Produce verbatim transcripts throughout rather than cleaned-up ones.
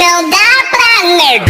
Udah planet.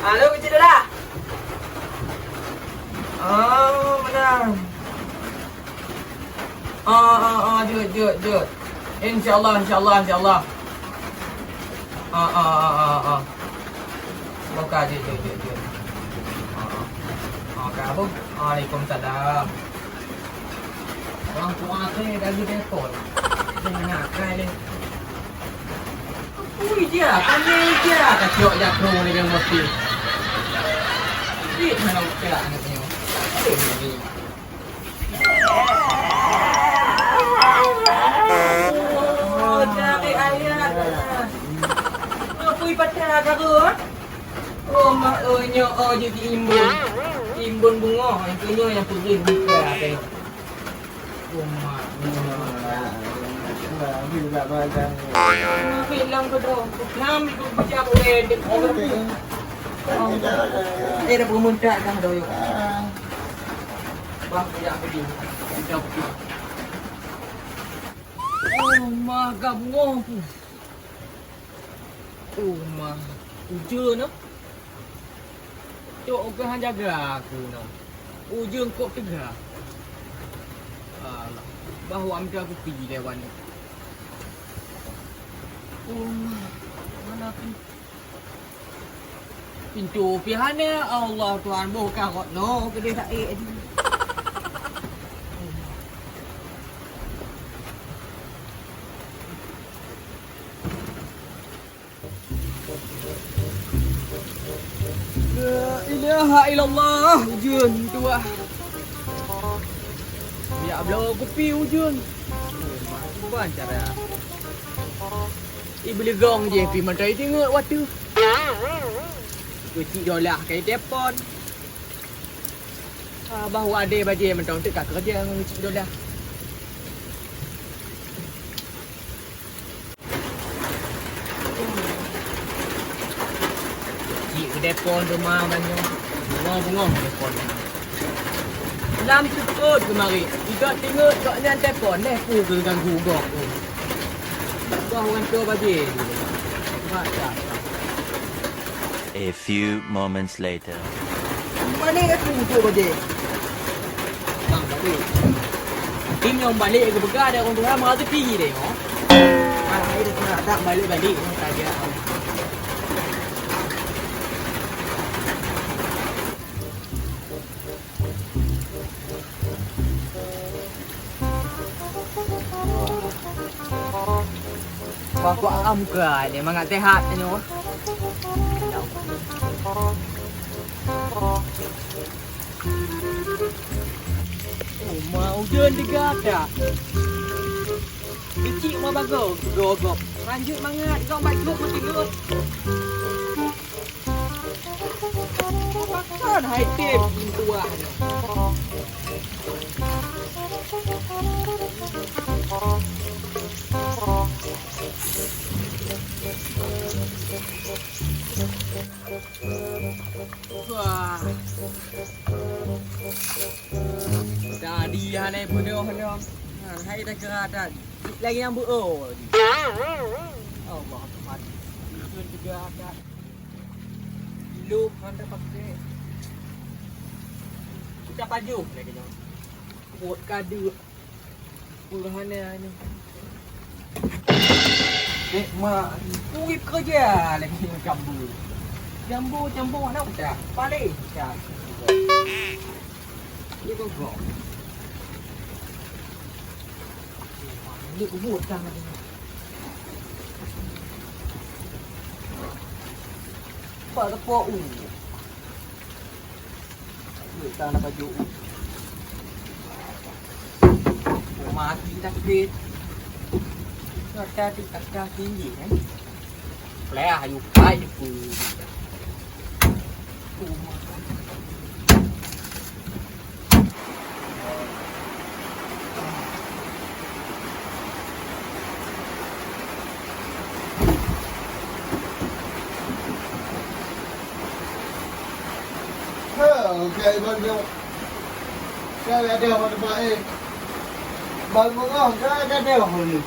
Halo, Cik Dola. Oh, meunan. Ah, ah, ah, jeuet, jeuet, jeuet. Insya Allah, insya Allah, insya Allah. Ah, ah, ah, ah, ah. Buka, jeuet, jeuet, jeuet, jeuet. Ah, ah. Ah, ka apa? Waalaikumsalam. Orang tua saya dah telepon. Jangan nak kai leh. Ui, dia, kami dia, kacok jaku dengan motif. Ih, mana ucap anak ni? Eh, ni. Oh, dari ayah. Ngapui patah karu, ah? Oh, mak, oh, nyoe, oh, jadi imbun. Imbun bungoh, yang punya yang pergi buka, tengok. Oh, mak, oh, mak. Ambil lam kedua. Nam, itu bejap oleh dia. Eh, dah bermuntak dah, doyok. Bah, tidak pergi. Tidak pergi. Oh, ma, gabungoh ku. Oh, ma, ujeuen, ah. Cok, ukeue han jaga aku, noh. Ujeuen kok teuga. Alah, bah wak mita kupi lé wan nyoe. Oh, ma, mana pin- Pintoe pih hana, Allah Tuhan, boh ka rot noe keudeh taék di. La ilaha illallah, ujeuen tuah. Ya Allah, kupi ujeuen. Ban cara. Ibeuleugong jih pih mantong iteungeut watèe. Keu Cik Dolah ka itelepon. Ah, bah wadée bajée mantong teuk ka keureuja ngon Cik Dolah. Cik geutelepon teuma ban nyoe. Bungong-bungong geutelepon. Lam seupôt keumarin, i göt teungeut gobnyan telepon, lheuh peue geuganggu gob. Bah ureueng tuha bajée. Mak dah. A few moments later. Mane ka tu tu bajée? Bang, balik. Tim nyang balik geupeugah ada ureueng tuha meuraseuki deh, oh. Ah, hai dah tak balik-balik, oh, tak ada. Bapak am ka ni mangat sehat ni. Oh, ma ujeuen digata. Kecik ma bago, gogok. Lanjut mangat, kau baik gok mati gok. Kan hai tem pintu ah. Wah. Tadi hana bunoh nyoe. Ha, hai dah kira dah. Lagi nyang beu oh. Allah Tuhan. Itu juga ada. Lu hana pakai. Kita pajuh lagi nyoe. Buat kadu. Puluhan ya ini. Dek mak, urip kerja lagi jambu. Jambu, jambu anak udah paling dah. Ini kok kok. Ini ubur dah lagi. Pak tepok u. Duit tanah baju. Mati sakit. Kata tu kata tinggi kan. Pelah ayu pai pun. Hei, okey, Bandung. Ka gadôh bak teumpat, eh. Ban beungoh ka gadôh lé.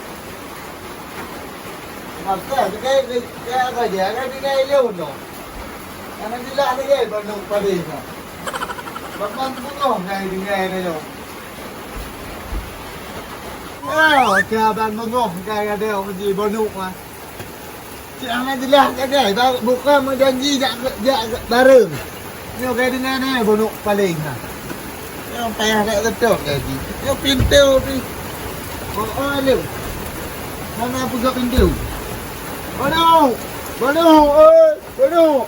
Maka keukai keu ka raja ka tinggai lôn nyoe. Hana jeulaih lagèe Bandung padé nyoe. Ban beungoh ka tinggai nyoe. Oh, ka ban beungoh ka gadôh meuji Bandung ah. Cit hana jeulaih sagai, ba-, bukan meujanji jak, jak bareng. Nyoe gai dengan eh, bonok paléng ha. Nyoe payah dak teutop lagi. Nyoe pintoe pih. Oh, oh, lé. Hana buka pintoe. Bonok! Bonok! Oi, bonok!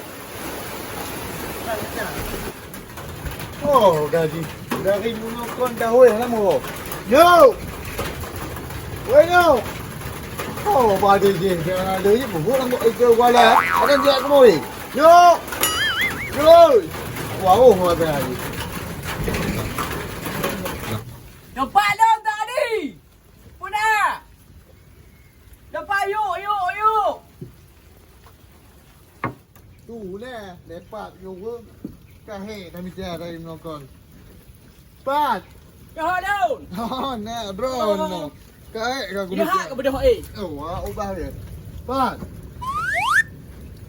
Oh, gaji. Dari bunoe kon dahôi lama. Yo. Woi, yo. Oh, badi je. Jangan ada je bubuh lam itu kuala. Ada dia kemoi. Yo. Yo. Wow, ada lagi. Nampak lom tadi. Puna. Nampak yuk, yuk, yuk. Tu leh, lepak yo. Kahé dah mita dari menokon. Pat. Yo daun. Oh, nak drone. Oh. Kahé ka aku. Dah mita. Hak ke bedoh eh. Oh, wah, ubah dia. Pat.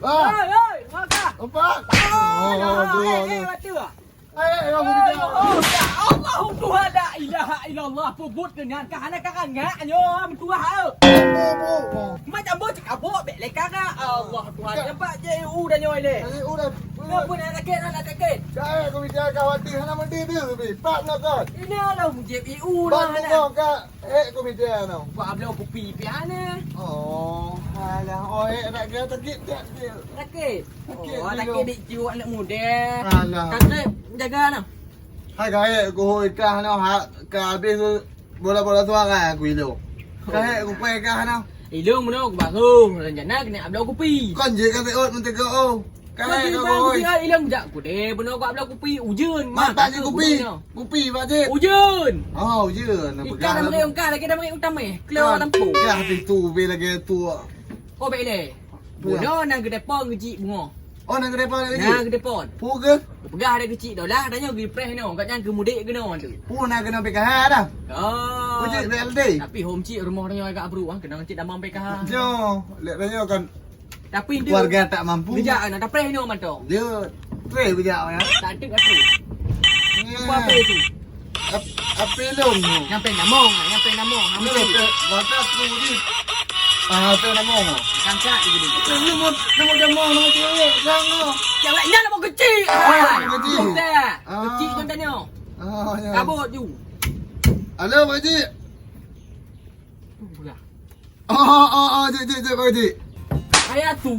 Pat. Oi, oi, ngaka. Empat. Oh, ya, drone. Eh, eh, batu ah. Eh, eh, aku mita. Oh, ya Allah, Tuhan, la ilaha illallah, peubuet keunan ka hana ka ngak nyoe meutuah. Bu, bu, bu. Macam bocah kabok bèk leka ka. Allah Tuhan, nampak je u dah nyoe leh. Tadi u dah. Kenapa nak sakit, nak sakit? Cai aku mita kau hati hana mandi tu, bi. Pat nak kan. Ini lah mujib i u lah. Pat nak kan. Eh, aku mita no. Pak ablo kupi pian eh. Oh, alah. Oh, eh, nak kira sakit tak dia? Sakit. Sakit. Oh, sakit dik ciuk anak muda. Alah. Kata jaga nah. Hai gaek ku hôi kah noh, ha, ka habéh bola-bola suara aku ilong. Gaek ku pai kah noh. Ilong meunoe ku basoh, rencana keuneuk abloe kupi. Kon jeuet ka seuôt meuteugah oh. Gaek ku hôi. Ilong jak kudeh meunoe ku abloe kupi, ujeuen. Mak tak jeuet kupi. Kupi bak jeuet. Ujeuen. Oh, ujeuen. Ikan dah meureung kah, lagi dah meureung utam eh. Keluar lampung. Kah habéh tu, habéh lagi tu. Oh, baik leh. Bunoe na geudepan geucik bungoh. Oh, na geudepan lagi? Na geudepan. Pu ke? Peugah ada geucik dolah, tanyoe geupreh nyoe, kat nyan keumudik keunoe tu. Pu na keunoe P K H dah? Oh. Pu cik B L D? Tapi hom cik rumoh tanyoe agak abru ah, keunoe cik damam P K H. Jo, lek tanyoe kan. Tapi tu keluarga tak mampu. Bijak anak, tak preh nyoe mantong. Dia preh bijak ya. Tak ada kata. Apa apa tu? Ap-, api lom tu. Nyampe namong, nyampe namong. Nyampe namong. Mata tu ni. Ah, tu namong. Sangka tu jadi. Lu mau, lu mau demong, lu mau cewek, jangan. Cewek nyan mau kecil. Ah, kecil. Bukan. Ah. Kecil contohnya. Ah, ya. Kabut tu. Halo, Pak Cik. Tu pula. Oh, oh, oh, oh, cik, cik, cik, Pak Cik. Ayah tu.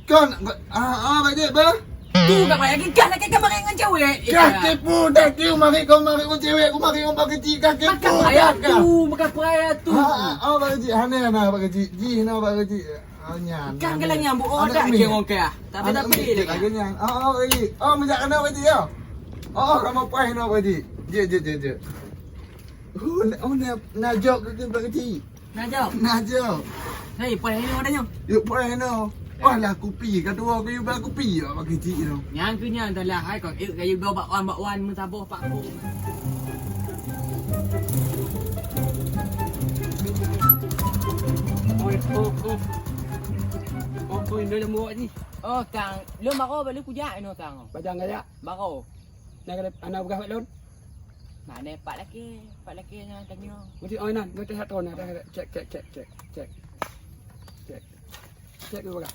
Kon, ah, ah, Pak Cik, bah. Tu kat payah gigah lagi kau makai ngon cewek. Kah kepo dah keu makai kau makai ngon cewek, aku makai ngon Pak Cik, kah kepo dah kah. Makan payah tu, makan payah tu. Ah, ah, ah, Pak Cik, hana, hana, Pak Cik. Ji, hana, Pak Cik. Oh, nyan. Kan kalau nyambuk, oh, aneuk dak mi. Cewek kah? Tapi, aneuk tapi mi, lagi. Lagi nyan. Oh, oh, lagi. Oh, minta kena Pak Cik, ya? Oh, oh, kamu paih no, Pak Cik. Jek, jek, jek, jek. Oh, na-, oh, na-, najok ke, ke, Pak Cik? Najok? Najok. Hei, paih no dah nyoe. Yuk, paih no. Wah, lah kupi. Kata orang ke, yuk, bak kupi, ya, Pak Cik, no. Nyang ke nyan, dah lah, hai, kau, yuk, kayu dua bak wan, bak wan, meusaboh, Pak. Oi, oh, oh. Oh, oh, ini dah buat ni. Oh, kang, lôn baro balik kujak inoe, kang. Bajang gaya. Baro. Nak kena anak peugah bak lôn. Mana pak laki, pak laki nyan tanya. Mesti oi nan, mesti satu nan. Cek, cek, cek, cek, cek. Cek. Cek dulu peugah.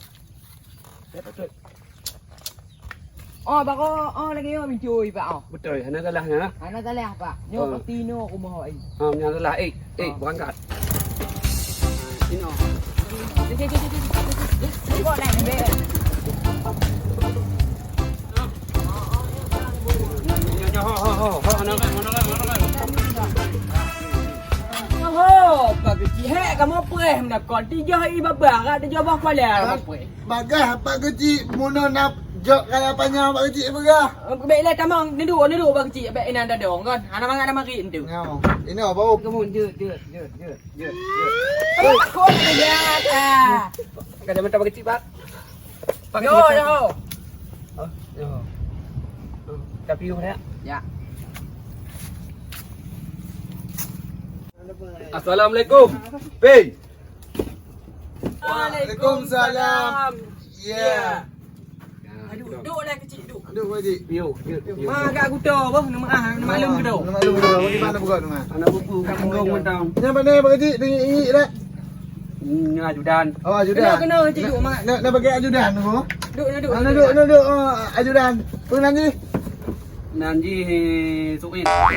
Cek, cek. Oh, baro, oh, lagi yo mincui, Pak, oh. Betul, hana salah nya. Hana salah, Pak. Nyoe pasti inoe rumoh awak nyoe. Ha, meunyoe salah, eh, eh, berangkat. Ha, inoe. Cek, cek, cek, cek, cek, cek. Tengok lah, ni, Bek. Nyoe, nyoe, ho, ho, ho, ho, anak, anak, anak, anak. Oho, Pak Keuchik, hek, kamoe preh meunakot. Tijoh i babah, rak tijoh boh kuala, kamoe preh. Bagah, Pak Keuchik, bunoe na jok kaya panyang, Pak Keuchik, bagah. Bèk lé tamong, neuduek, neuduek, Pak Keuchik, bèk inan dadong, kon. Hana mangat na marit entu. Nyoe, inoe, bau. Kamu, jeuet, jeuet, jeuet, jeuet, jeuet, jeuet. Hei, kok ni, ya, ah. Kacamata Pak Keuchik, Pak. Pak, yo, kacamata. Yo. Oh, yo. Oh, tapi yo, ya. Ya. Assalamualaikum. Pei. Waalaikumsalam. Ya. Aduh, duduklah keuchik, duduk. Duduk, Pak Keuchik. Yo, yo, yo. Ma agak kuto, boh, nama ah, nama maklum kuto. Nama maklum kuto. Bagaimana buka nama? Anak buku, kat Punggung Mentong. Nama ni, Pak Keuchik? Tinggi-tinggi dah. Hmm, ajudan. Oh, ajudan. Kena, kena, Keuchik, duduk, Mak. Nak, nak bagi ajudan tu? Duduk, duduk, ah, duduk, duduk, duduk. Oh, ajudan. Peue nan jih? Nan jih, eh, Suit. Oh,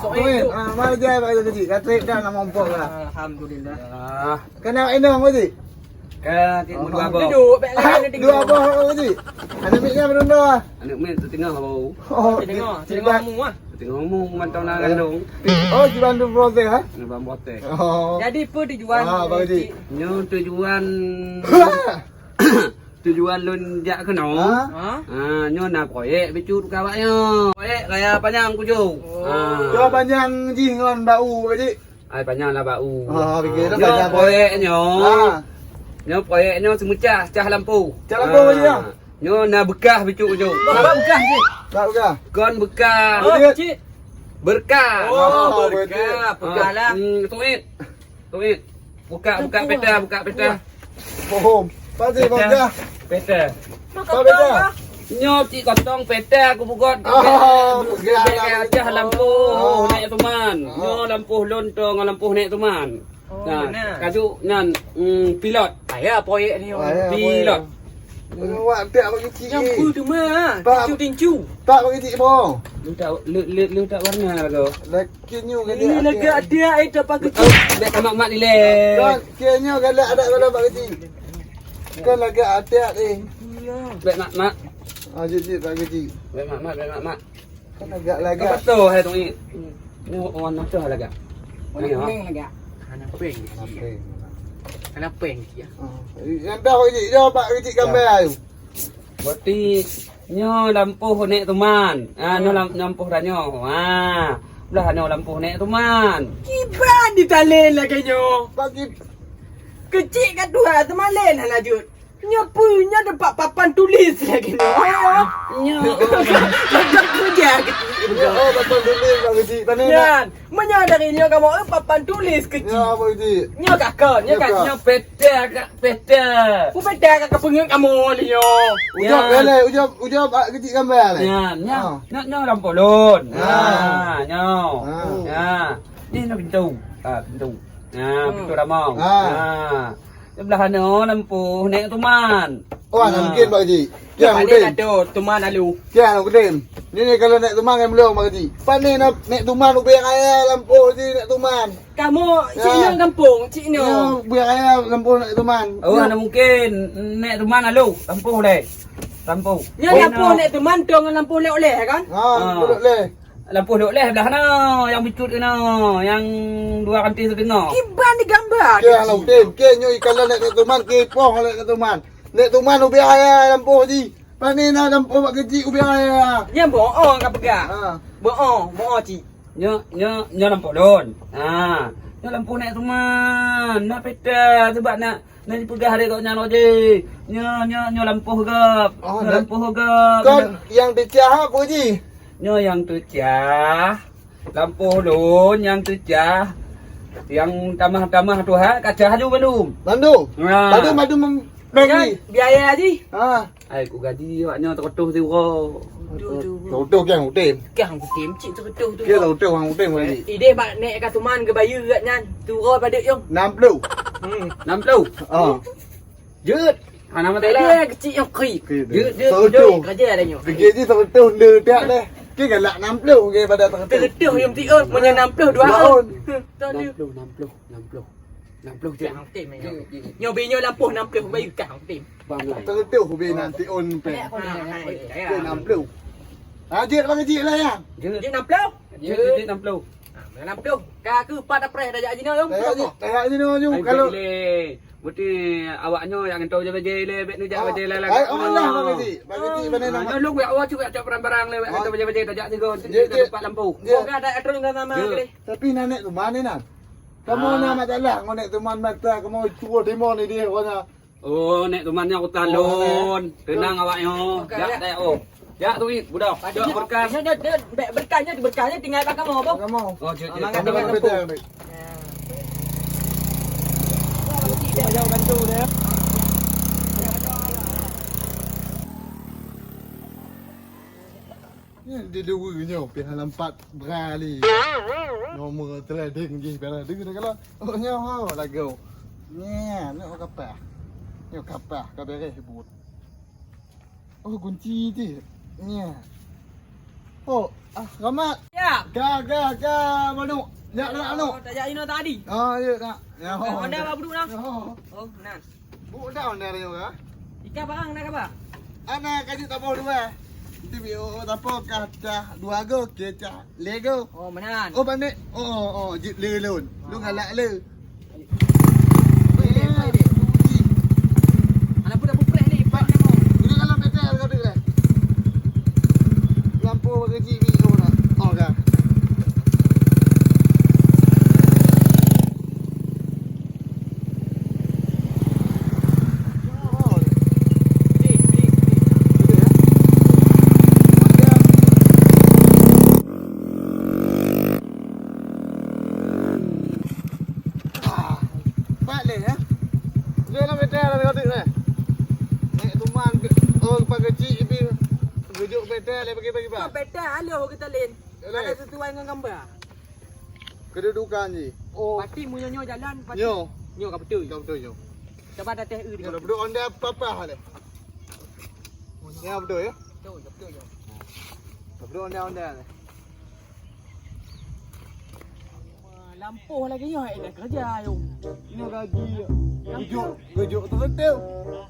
Suit. Suit. Ah, mari jai, Pak Keuchik. Ka trép dah nama ompok lah. Alhamdulillah. Ah. Kena inong, Pak Keuchik? Ka, cik, oh, dua boh. Duduk, bèk layan, duduk. Dua boh, Pak Keuchik. Aneuk miet nyan meureundo ah. Aneuk miet teutinggai baru. Oh, teutinggai, teutinggai kamu ah. Teutinggai kamu mantong na gandong. Oh, jiban tu proses ah? Jiban proses. Oh. Jadi, peue tujuan, ah, Pak Keuchik? Nyoe tujuan, tujuan lôn jak keunoe. Ha? Ha, nyoe na proyek bacut ka awak nyoe. Proyek raya panyang kujok. Oh. Ha. Nyoe panyang jih ngon bak u, Pak Keuchik. Ai panyang lah bak u. Ha, ha, pike dah. Nyoe panyang proyek nyoe. Ha. Nyoe proyek nyoe seumeucah, cah lampôh. Cah lampôh, ha, ya. Nyoe na beukah bacut kujok. Bah, bah beukah, Cik. Bah beukah. Kon beukah. Oh, Cik. Berkah. Oh, oh, berkah. Berkah. Beukah lah. Hmm, Suit. Tuit, buka, buka peta, buka peta. Bohong. Pasti peta. Peta. Apa peta? Nyoe cit kosong peta aku bugot. Ah, peta. Peta. Peta. Lampôh, oh, nèk Tuman. Ah. Nyoe lampôh lôn tô ngon lampôh nèk Tuman. Oh, nah, beuna. Kaju nyan, mm, pilot. Aya proyek ni. Aya proyek. Pilot. Awak tak bagi cik. Nyang pu tu mah. Pak. Tincu, tincu. Tak bagi cik boh. Lu tak, lu, lu, lu tak warna lah kau. Lagi nyoe. Ini lagi ada ai tak pakai cik. Dek sama mak ni leh. Kan, kira nyoe galak adat galak bak kecil. Kan lagak adat eh. Iya. Bek mak mak. Ah, jijik bak kecil. Bek mak mak, bek mak mak. Kan lagak-lagak. Apa tu hai tu ni? Ni orang macam lagak. Orang peng lagak. Hana peng. Hana peng. Hana peng dia. Ah, yang dah kecil, dia bak kecil gambar tu. Berarti nyoe lampôh nèk Tuman. Ha, nyoe lam-, lampôh tanyoe. Ha. Blah nyoe lampôh nèk Tuman. Kiban ditalén lagèe nyoe. Bagi kecik kat dua teuma lén hana jeuet. Nyoe peue nyoe teumpat papan tulis lagèe nyoe. Nyoe. Macam kerja gitu. Nyoe, oh, papan tulis bak kecik. Tanya nak. Nyan. Meunyoe dari nyoe kamoe, eh, papan tulis kecik. Ya, apa kecik? Nyoe ka kon, nyoe ka. Nyoe peta ka, peta. Ku peta ka, ka peungeut kamoe lé nyoe. Ujob lé, ujob, ujob, ah, kecik gambar lé. Ya, nyoe, nyoe, nyoe lampôh lôn. Ya. Ha, nyoe. Ha. Ya. Ni nyoe pintu. Ha, pintu. Ha, pintu ramong. Ha. Ha. Sebelah nyoe lampôh nèk Tuman. Oh, hana mungkin, Pak Haji. Kian udem. Ada Tuman lalu. Kian udem. Ni, ni kalau nèk Tuman kan belum, Pak Haji. Pat ni nèk Tuman ubé raya lampôh di nèk Tuman. Kamoe cik nyoe gampông, cik nyoe. Nyoe ubé raya lampôh nèk Tuman. Oh, hana mungkin. Nèk Tuman lalu, lampôh deh. Lampôh. Nyoe lampôh nèk Tuman, dong lampôh lé-lé kan? Ha, lampôh lé. Lampôh lhok lhèe blah na, nyang bicut na, nyang dua ranté siteungoh. Kiban di gamba. Kèe lah udeb, kèe nyoe ikalon lé Nek Tuman, kèe poh lé Nek Tuman. Nek Tuman ubé ayah lampôh jih. Pane na lampôh bak keuchik ubé ayah. Nyan bohong ka peugah. Ha. Bohong, bohong cit. Nyoe, nyoe, nyoe lampôh lôn. Ha. Nyoe lampôh Nek Tuman. Na peta sebab na, na jipeugah lé gobnyan lagèe. Nyoe, nyoe, nyoe lampôh gob. Oh, nyoe lampôh gob. Kon nyang teucah apa jih? Nyoe nyang teucah. Lampôh lôn nyang teucah. Nyang tamah-tamah tu ha, ka cah aju bandum. Bandum? Ha. Bandum, bandum mem-, beng ni. Biaya jih. Ha. Ai, ku gaji awak nyoe seratus siuroe. Seratus kan udeb. Kan udeb, cit seratus tu. Kira seratus kan udeb gaji. Ideh bak nek ka tuman geubayeue geuh nyan. Siuroe padub yong? Enam puluh. Hmm. Enam puluh? Ha. Jeuet. Hana masalah. Dia kecil yang kri. Kri dia. Jeuet, jeuet, seratus. Jeuet, kerja ada nyoe. Kerja je seratus, dia tak deh. Ke galak enam puluh ke pada seratus. Seratus yang tiun, punya enam puluh dua on. Dua on. Enam puluh, enam puluh, enam puluh. Enam puluh je. Kang Tim, nyoe. Nyoe bi nyoe lampôh enam puluh, bayu Kang Tim. Bang lah. Seratus bi nanti on pe. Enam puluh. Ha, jeuet bang kecil lah ya. Jeuet. Jeuet enam puluh. Jeuet, jeuet enam puluh. Ha, enam puluh. Ka keu pat apreh dah jak jinoe, yong. Dah jak, dah jak jinoe, yong. Kalau berarti awak nyoe yang entah bajai-bajai le, bek nu jak bajai lalang. Ai, oh, lah, Bang Haji. Bang Haji, mana nama? Nyoe lu, ya, awak cuba cok barang-barang le, entah bajai-bajai, dah jak sigoe. Jeuet, jeuet. Tempat lampu. Jeuet. Oke, ada aturan dengan nama, jeuet. Tapi na nek tuman ni, nah. Kamu na masalah ngon nek tuman mata, kamu cuba demo ni dia, pokoknya. Oh, nek tuman nyoe utan lôn. Teunang awak nyoe. Jak deh, oh. Jak tu, Wi, budak. Jok berkas. Nyoe, nyoe, nyoe, be-, berkas nyoe, berkas nyoe tinggai bak kamoe, boh. Kamoe. Oh, jok, jok. Mangat tinggai kamoe. Nyan di dua nyoe pih lam pat bra li. Nomor trading jih bela deng dah kala. Oh nyoe ho lagu. Nyan nyoe kapah. Nyoe kapah ka beres buet. Oh kunci ti. Nyan. Oh ah Ramat. Ya. Ga ga ga manuk. Nyak nak manuk. Oh, tajak ino tadi. Ah ya nak. Ya. Honda bak buduk nah. Oh nan. Bu dah undang rayo ka? Ikan barang nak apa? Ana kajut taboh dua. Itu bio tapo kacah dua go kecah lego. Oh, menan. Oh, panik. Oh, oh, jit le lon. Lu galak le. Anak pun dah buprek ni, empat nama. Ini kalau petel kau tu lah. Lampu bagi cik ni kau nak. Oh, dah. Bak leh, eh. Dia nak betul lah, dia kata, eh. Nek tuman ke, oh, lepas kecil, ibi. Rujuk betul, dia bagi-bagi, bang. Betul, halo, kita lain. Ada sesuai dengan gambar. Kedudukan je. Oh. Pasti meunyoe nyoe jalan, pasti. Nyoe. Nyoe ka betul. Ka betul nyoe. Cuba dah teh u. Nyoe dah betul onda apa-apa le. Ya betul ya. Betul, betul ya. Betul onda-onda le. Lampuh lagi nyoe, eh, dah kerja, yo. Nyoe gaji, yo. Tujuh, tujuh tu betul.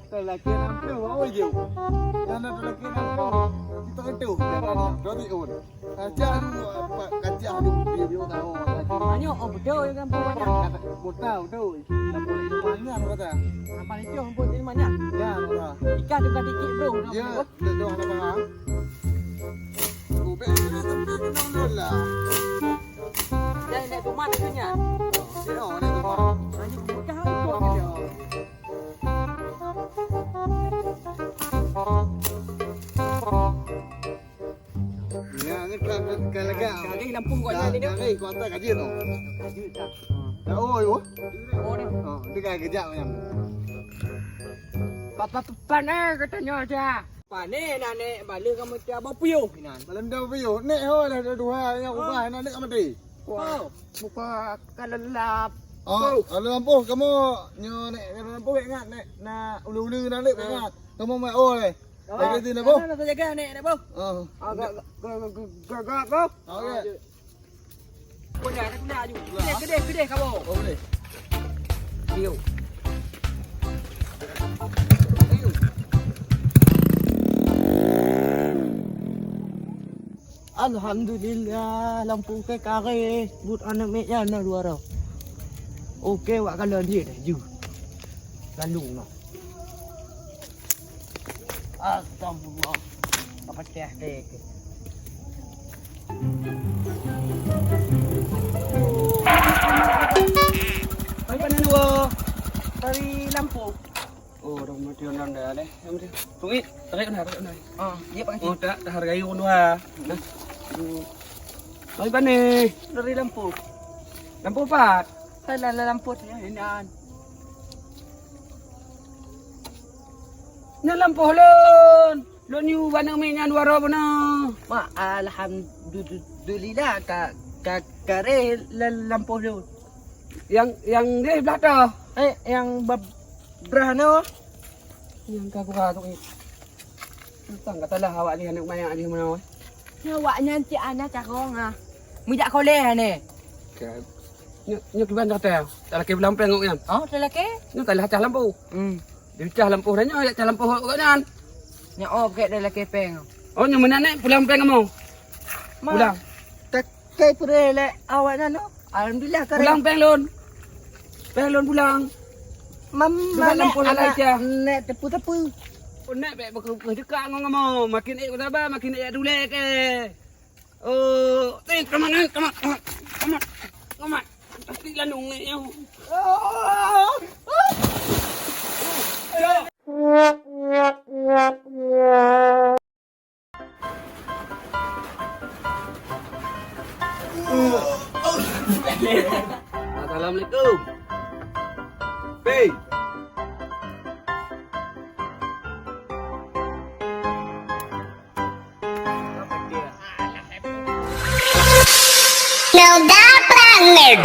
Lelaki enam puluh, bawa je. Yang ada lelaki enam puluh. Kita betul. Berarti on. Kacah dulu, apa, kacah dulu, dia, dia tahu. Banyak, oh, betul, ya kan, banyak. Betul, betul. Banyak, kata. Apa itu, ampun, ini banyak? Ya, kata. Ikan tu tadi cik, bro. Ya, betul, kata. Ubek, ubek, ubek, ubek, ubek, lah. Dah, nak rumah, nak tanya. Ya, nak rumah. Banyak, bukan, bukan, bukan. Ya, ni kan, kan lega. Kali lampu kau jadi ni. Kali kau tak kaji tu. Kaji tak. Dah, oh, yo. Oh, ni. Oh, dia kan kejap macam. Papa papan eh katanya aja. Pane na nek balik kamu tiap bapuyuh inan. Malam dah bapuyuh. Nek ho lah dua yang ubah nak nek kamu mati. Wah, muka kalelap. Oh, kalau lampu kamu nyo nek kalau lampu ingat nek na ulu-ulu na lek ingat. Kamu mai oh eh. Lagi tu nak boh? Nak jaga nek, nak boh? Oh. Agak gagak boh. Okey. Punya nak kena aju. Gede, gede, gede kamu. Oh, boleh. Ayo. Ayo. Alhamdulillah, lampôh kèe kareh, buet aneuk miet nyan na dua droe. Oke, wak kalon jih dah, ju. Lalu noh. Astagfirullah. Kapacah deh. Dari mana ni, wo? Dari lampôh. Oh, dah mati orang dah deh. Yang mati. Tunggu, tarik dah, tarik dah. Ah, dia pakai. Oh, tak, tak hargai orang dua. Nah. Hmm. Dari mana? Dari lampôh. Lampôh pat? Salah lah lampôh ya, enak. Nyan lampôh lôn. Lôn yue bak aneuk miet nyan dua droe bunoe. Mak, alhamdulillah ka, ka, kareh la-, lampôh lôn. Nyang, nyang lhèe blah toh? Eh, nyang ba-, brah nyoe. Nyang ka gura tu, eh. Tang ka salah awak jih aneuk manyak jih meunoe. Nyoe awak nyan cit hana carông ah. Meujak kolèh nyan. Ka. Nyoe, nyoe kiban dah teu. Talakèe pulang péng awak nyan. Oh, talakèe? Nyoe salah cah lampôh. Hmm. Dicah lampôh dah nyoe, jak cah lampôh awak nyan. Nyoe oh, bukét dah lakèe péng. Oh, nyoe meunan nèk pulang péng kamoe. Ma, pulang. Takèe peureulee awak nyan, oh. Alhamdulillah, kareh. Pulang péng lôn. Péng lôn pulang. Mam, cuba ma, lampôh nèk, lalai anak cah. Nèk teupeu-teupeu. Oh, nèk bèk beukeudeuka ngon kamoe. Makin ék beusaba, makin ék tulèe kèe. Oh, eh, kamat, eh, kamat, kamat, kamat, kamat. Pasti landung ni, yo. Assalamualaikum. Pei. Noda Planet.